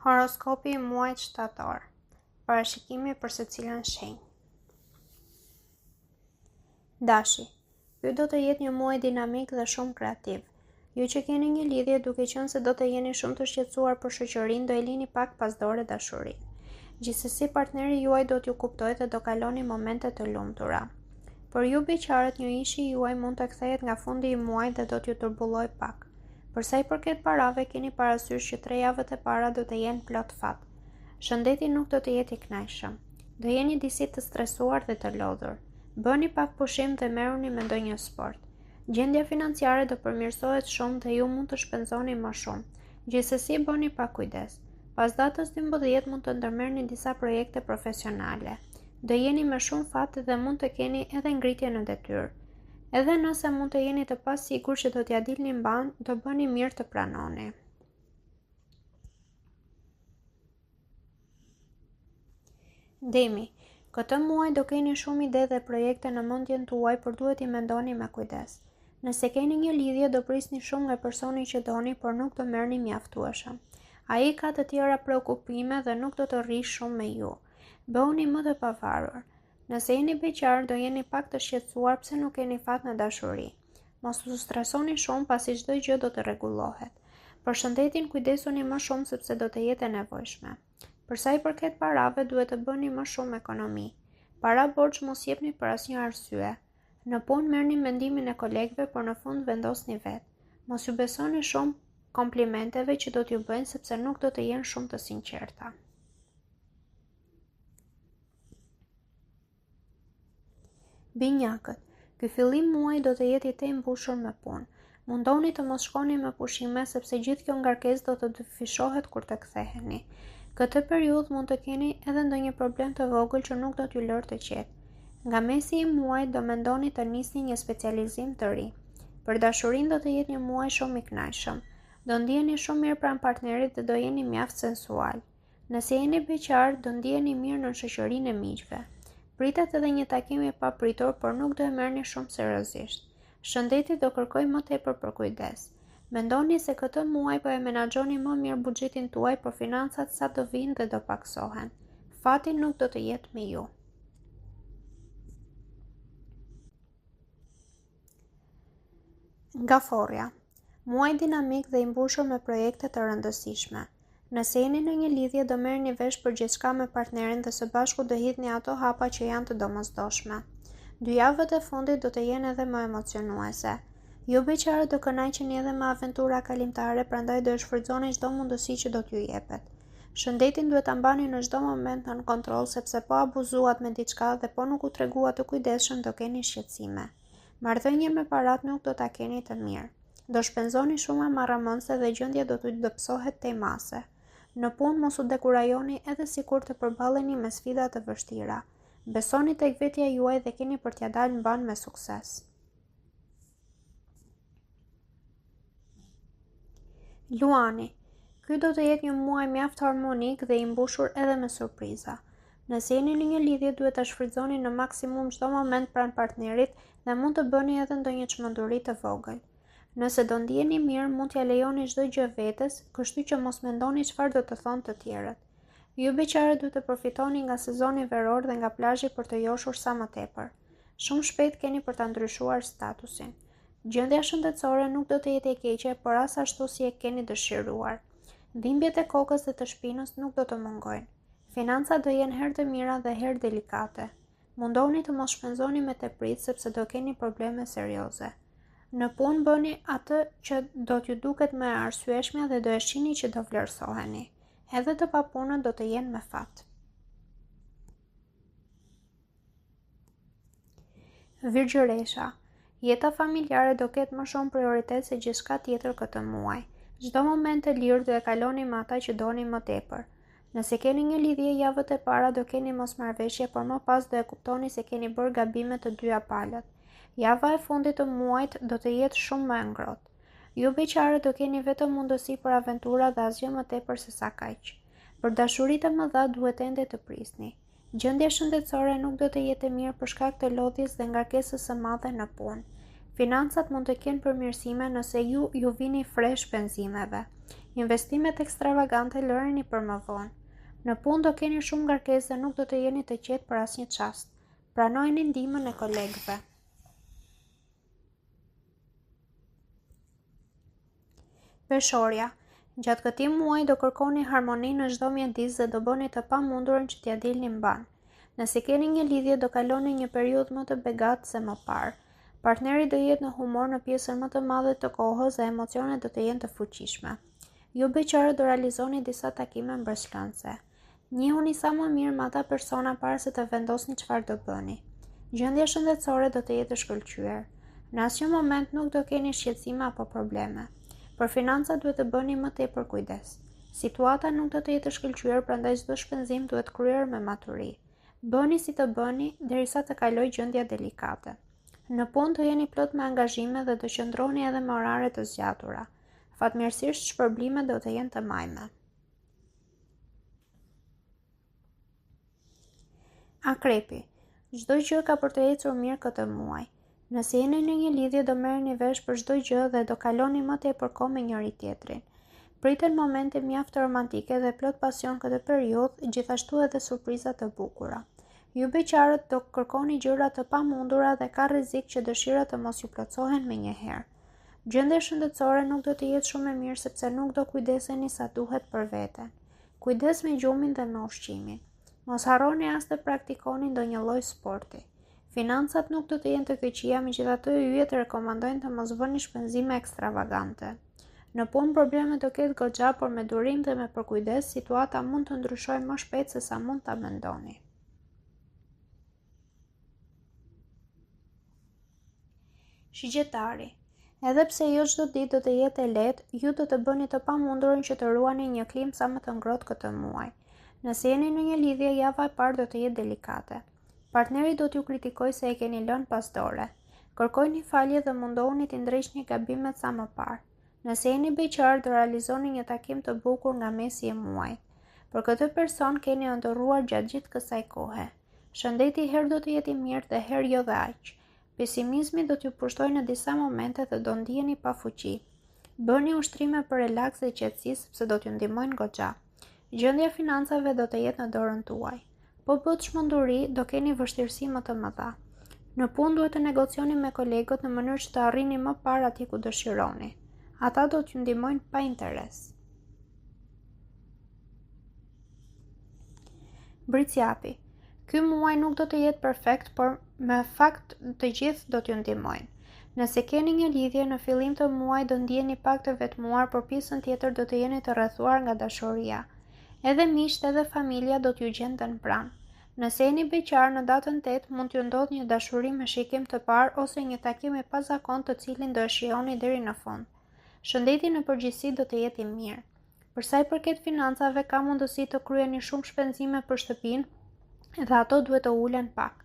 Horoskopi i muajit shtator. Parashikimi për secilën shenjë. Dashi. Ky do të jetë një muaj dinamik dhe shumë kreativ. Ju që keni një lidhje, duke qenë se do të jeni shumë të shqetësuar për shoqërinë, do e lini pak pas dore dashurinë. Gjithsesi partneri juaj do t'ju kuptojë dhe do kaloni momente të lumtura. Për ju beqarët, një ishi juaj mund të kthehet nga fundi i muajit dhe do t'ju turbullojë pak. Për sa i përket parave, keni parasysh që tre javët e para do të jenë plot fat. Shëndeti nuk do të jetë i kënaqshëm. Do jeni disi të stresuar dhe të lodhur. Bëni pak pushim dhe merruni me ndonjë sport. Gjendja financiare do përmirësohet shumë dhe ju mund të shpenzoni më shumë. Gjithsesi bëni pak kujdes. Pas datës 12 mund të ndërmerrni disa projekte profesionale. Do jeni me shumë fat dhe mund të keni edhe ngritje në detyrë. Edhe nëse mund të jeni të pasigurt që do t'ia dilni mbanë, do bëni mirë të pranoni. Demi, këtë muaj do keni shumë ide dhe projekte në mendjen tuaj, por duhet t'i mendoni me kujdes. Nëse keni një lidhje, do prisni shumë nga personi që doni, por nuk do merrni mjaftueshëm. Ai ka të tjera preokupime dhe nuk do të rrijë shumë me ju. Bëhuni më të pavarur. Nëse jeni beqar, do jeni pak të shqetësuar pse nuk keni fat në dashuri. Mos u stresoni shumë pasi çdo gjë do të rregullohet. Për shëndetin kujdesuni më shumë sepse do të jetë e nevojshme. Për sa i përket parave, duhet të bëni më shumë ekonomi. Para borxh mos jepni për asnjë arsye. Në punë merrni mendimin e kolegëve, por në fund vendosni vetë. Mos ju besoni shumë komplimenteve që do t'ju bëjnë sepse nuk do të jenë shumë të sinqerta. Binjakët, ky fillim muaji do të jetë i tejmbushur me punë. Mundohuni të mos shkoni me pushime sepse gjithë kjo ngarkesë do të dyfishohet kur të ktheheni. Këtë periudhë mund të keni edhe ndonjë problem të vogël që nuk do t'ju lërë të qetë. Nga mesi i muajit do mendoni të nisni një specializim të ri. Për dashurinë do të jetë një muaj shumë i kënaqshëm. Do ndiheni shumë mirë pranë partnerit dhe do jeni mjaft sensual. Nëse jeni beqar, do ndiheni mirë në shoqërinë e miqve. Pritet edhe një takim i papritur, por nuk do e merrni shumë seriozisht. Shëndeti do kërkojë më tepër përkujdes. Mendoni se këtë muaj po e menaxhoni më mirë buxhetin tuaj, por financat sa do vijnë dhe do pakësohen. Fati nuk do të jetë me ju. Gaforrja. Muaj dinamik dhe i mbushur me projekte të rëndësishme. Nëse jeni në një lidhje, do merrni vesh për gjithçka me partnerin dhe së bashku do hidhni ato hapa që janë të domosdoshme. Dy javët e fundit do të jenë edhe më emocionuese. Ju beqarët do kënaqeni edhe me aventura kalimtare, prandaj do e shfrytëzoni çdo mundësi që do t'ju jepet. Shëndetin duhet ta mbani në çdo moment nën kontroll sepse po abuzuat me diçka dhe po nuk u treguat të kujdesshëm do keni shqetësime. Marrëdhënien me paratë nuk do ta keni të mirë. Do shpenzoni shuma marramendëse dhe gjendja do t'ju dobësohet tej mase. Në punë mos u dekurajoni edhe sikur të përballeni me sfida të vështira. Besoni tek vetja juaj dhe keni për t'ia dalë mbanë me sukses. Luani, ky do të jetë një muaj mjaft harmonik dhe i mbushur edhe me surpriza. Nëse jeni në një lidhje, duhet ta shfrytëzoni në maksimum çdo moment pranë partnerit dhe mund të bëni edhe ndonjë çmenduri të vogël. Nëse do ndiheni mirë, mund t'ia lejoni çdo gjë vetes, kështu që mos mendoni çfarë do të thonë të tjerët. Ju beqarët duhet të përfitoni nga sezoni veror dhe nga plazhi për të joshur sa më tepër. Shumë shpejt keni për ta ndryshuar statusin. Gjendja shëndetësore nuk do të jetë e keqe, por as ashtu si e keni dëshiruar. Dhimbjet e kokës dhe të shpinës nuk do të mungojnë. Financat do jenë herë të mira dhe herë delikate. Mundohuni të mos shpenzoni me tepricë sepse do keni probleme serioze. Në punë bëni atë që do t'ju duket më e arsyeshmja dhe do e shihni që do vlerësoheni. Edhe të papunët do të jenë me fat. Virgjëresha, Jeta familjare do ketë më shumë prioritet se gjithçka tjetër këtë muaj. Çdo moment të lirë do e kaloni me ata që doni më tepër. Nëse keni një lidhje, javët e para do keni mosmarrëveshje, por më pas do e kuptoni se keni bërë gabime të dyja palët. Java e fundit të muajit do të jetë shumë më e ngrohtë. Ju beqarët do keni vetëm mundësi për aventura dhe asgjë më tepër se sa kaq. Për dashuritë e mëdha duhet ende të prisni. Gjendja shëndetësore nuk do të jetë e mirë për shkak të lodhjes dhe ngarkesës së madhe në punë. Financat mund të kenë përmirësime nëse ju ju vini fre shpenzimeve. Investimet ekstravagante lërini për më vonë. Në punë do keni shumë ngarkesë dhe nuk do të jeni të qetë për asnjë çast. Pranojeni ndihmën e kolegëve. Peshorja, Gjatë këtij muaji do kërkoni harmoni në çdo mjedis dhe do bëni të pamundurën që t'ia dilni mbanë. Nëse keni një lidhje do kaloni një periudhë më të begatë se më parë. Partneri do jetë në humor në pjesën më të madhe të kohës dhe emocionet do të jenë të fuqishme. Ju beqarët do realizoni disa takime mbresëlënëse. Njihuni sa më mirë me ata persona para se të vendosni çfarë do bëni. Gjendja shëndetësore do të jetë e shkëlqyer. Në asnjë moment nuk do keni shqetësime apo probleme. Për financat duhet të bëni më tepër kujdes. Situata nuk do të jetë e shkëlqyer, prandaj çdo shpenzim duhet kryer me maturi. Bëni si të bëni, derisa të kalojë gjendja delikate. Në punë do jeni plot me angazhime dhe do qëndroni edhe me orare të zgjatura. Fatmirësisht shpërblimet do të jenë të majme. Akrepi. Çdo gjë ka për të ecur mirë këtë muaj. Nëse jeni në një lidhje do merreni vesh për çdo gjë dhe do kaloni më tepër kohë me njëri-tjetrin. Priten momente mjaft romantike dhe plot pasion këtë periudhë, gjithashtu edhe surpriza të bukura. Ju beqarët do kërkoni gjëra të pamundura dhe ka rrezik që dëshirat të mos ju plotësohen menjëherë. Gjendja shëndetësore nuk do të jetë shumë e mirë sepse nuk do kujdeseni sa duhet për veten. Kujdes me gjumin dhe me ushqimin. Mos harroni as të praktikoni ndonjë lloj sporti. Financat nuk do të jenë të këqija, megjithatë yjet rekomandojnë të mos bëni shpenzime ekstravagante. Në punë probleme do ketë goxha, por me durim dhe me përkujdes, situata mund të ndryshojë më shpejt se sa mund ta mendoni. Shigjetari. Edhe pse jo çdo ditë do të jetë e lehtë, ju do të bëni të pamundurën që të ruani një klimë sa më të ngrohtë këtë muaj. Nëse jeni në një lidhje, java e parë do të jetë delikate. Partneri do t'ju kritikojë se e keni lënë pas dore. Kërkojini falje dhe mundohuni t'i ndreqni gabimet sa më parë. Nëse jeni beqar, do realizoni një takim të bukur nga mesi i muajit. Për këtë person keni ëndërruar gjatë gjithë kësaj kohe. Shëndeti herë do të jetë i mirë dhe herë jo dhe aq. Pesimizmi do t'ju pushtojë në disa momente dhe do ndiheni pa fuqi. Bëni ushtrime për relaks dhe qetësi sepse do t'ju ndihmojnë goxha. Gjendja e financave do të jetë në dorën tuaj. Po bëtë çmenduri, do keni vështirësi më të mëdha. Në punë duhet të negocioni me kolegët në mënyrë që të arrini më parë atje ku dëshironi. Ata do t'ju ndihmojnë pa interes. Bricjapi. Ky muaj nuk do të jetë perfekt, por në fakt të gjithë do t'ju ndihmojnë. Nëse keni një lidhje, në fillim të muajit do ndiheni pak të vetmuar, por pjesën tjetër do të jeni të rrethuar nga dashuria. Edhe miqtë edhe familja do t'ju gjenden pranë. Nëse jeni beqar, në datën 8 mund t'ju ndodhë një dashuri me shikim të parë ose një takim i pazakontë të cilin do e shijoni deri në fund. Shëndeti në përgjithësi do të jetë i mirë. Për sa i përket financave, ka mundësi të kryeni shumë shpenzime për shtëpinë dhe ato duhet të ulen pak.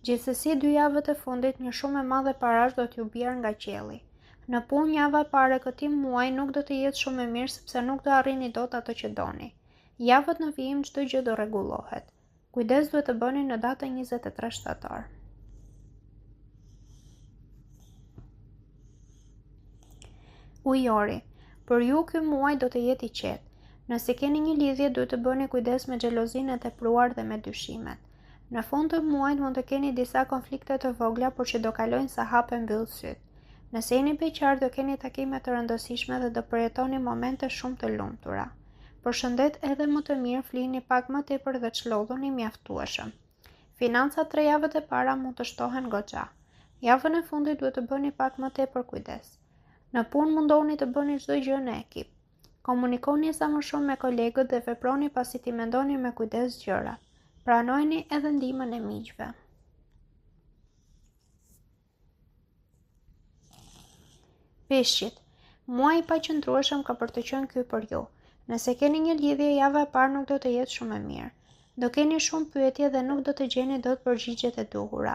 Gjithsesi, dy javët e fundit, një shumë e madhe parash do t'ju bjerë nga qielli. Në punë, java e parë e këtij muaji nuk do të jetë shumë e mirë sepse nuk do arrini dot ato që doni. Javët në vijim çdo gjë do rregullohet. Kujdes duhet të bëni në datën 23 shtator. Ujori. Për ju ky muaj do të jetë i qetë. Nëse keni një lidhje, duhet të bëni kujdes me xhelozinë e tepruar dhe me dyshimet. Në fund të muajit mund të keni disa konflikte të vogla, por që do kalojnë sa hap e mbyll sytë. Nëse jeni beqar, do keni takime të rëndësishme dhe do përjetoni momente shumë të lumtura. Për shëndet edhe më të mirë, flini pak më tepër dhe çlodhuni mjaftueshëm. Financat tre javët e para mund të shtohen goxha. Javën e fundit duhet të bëni pak më tepër kujdes. Në punë mundohuni të bëni çdo gjë në ekip. Komunikoni sa më shumë me kolegët dhe veproni pasi t'i mendoni me kujdes gjërat. Pranojeni edhe ndihmën e miqve. Peshqit. Muaj i paqëndrueshëm ka për të qenë ky për ju. Nëse keni një lidhje, java e parë nuk do të jetë shumë e mirë. Do keni shumë pyetje dhe nuk do të gjeni dot përgjigjet e duhura.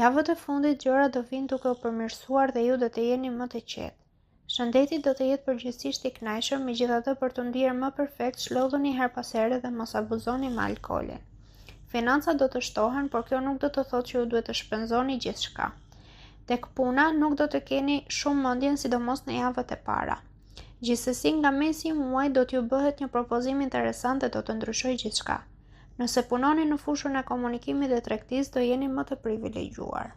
Javët e fundit gjërat do vijnë duke u përmirësuar dhe ju do të jeni më të qetë. Shëndeti do të jetë përgjithësisht i kënaqshëm, megjithatë për t'u ndier më perfekt, çlodhuni herë pas here dhe mos abuzoni me alkoolin. Financat do të shtohen, por kjo nuk do të thotë që ju duhet të shpenzoni gjithçka. Tek puna nuk do të keni shumë mendjen, sidomos në javët e para. Gjithsesi nga mesi i muajit do t'ju bëhet një propozim interesant dhe do të ndryshojë gjithçka. Nëse punoni në fushën e komunikimit dhe tregtisë do jeni më të privilegjuar.